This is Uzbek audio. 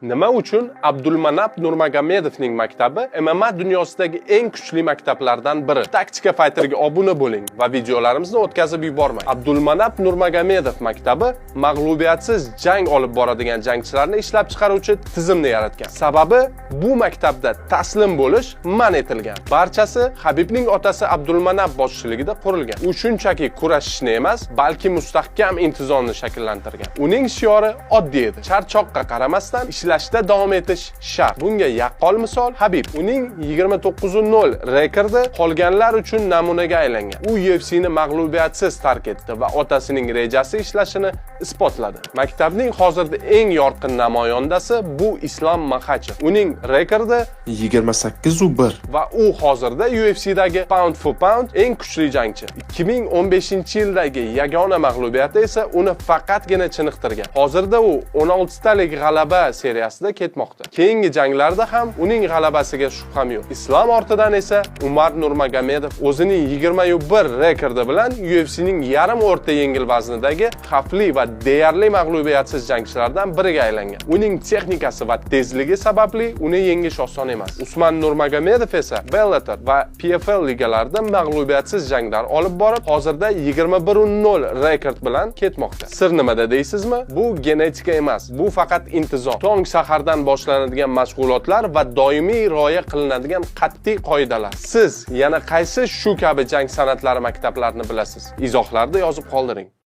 Nima uchun Abdulmanap Nurmagomedovning maktabi MMA dunyosidagi eng kuchli maktablardan biri? Taktika Fighterga obuna bo'ling va videolarimizni o'tkazib yubormang. Abdulmanap Nurmagomedov maktabi mag'lubiyatsiz jang olib boradigan jangchilarni ishlab chiqaruvchi tizimni yaratgan. Sababi, bu maktabda taslim bo'lish man etilgan. Barchasi Habibning otasi Abdulmanap boshchiligida qurilgan. U shunchaki kurashishni emas, balki mustahkam intizomni shakllantirgan. Uning shiori oddiy edi: charchoqqa qaramasdan ishlashda davom etish shart. Bunga yaqqol misol Habib. Uning 29-0 rekordi qolganlar uchun namunaga aylangan. U UFCni mag'lubiyatsiz tark etdi va otasining rejasi ishlashini isbotladi. Maktabning hozirda eng yorqin namoyandasi bu Islom Maxachev. Uning rekordi 28-1. Va u hozirda UFCdagi pound for pound eng kuchli jangchi. 2015-yildagi yagona mag'lubiyati esa uni faqatgina chiniqtirgan. Hozirda u 16 talik g'alaba seriyasida ketmoqda. Keyingi janglarda ham uning g'alabasiga shubham yo'q. Islom ortidan esa Umar Nurmagomedov o'zining 21 rekordi bilan UFCning yarim o'rta yengil vaznidagi xavfli va deyarli mag'lubiyatsiz jangchilardan biriga aylangan. Uning texnikasi va tezligi sababli uni yengish oson emas. Usman Nurmagomedov esa Bellator va PFL ligalarida mag'lubiyatsiz janglar olib borib, hozirda 21-0 rekord bilan ketmoqda. Sir nimada deysizmi? Bu genetika emas, bu faqat intizom. Tong sahardan boshlanadigan mashg'ulotlar va doimiy rioya qilinadigan qat'iy qoidalar. Siz yana qaysi shu kabi jang san'atlari maktablarini bilasiz? Izohlarda yozib qoldiring.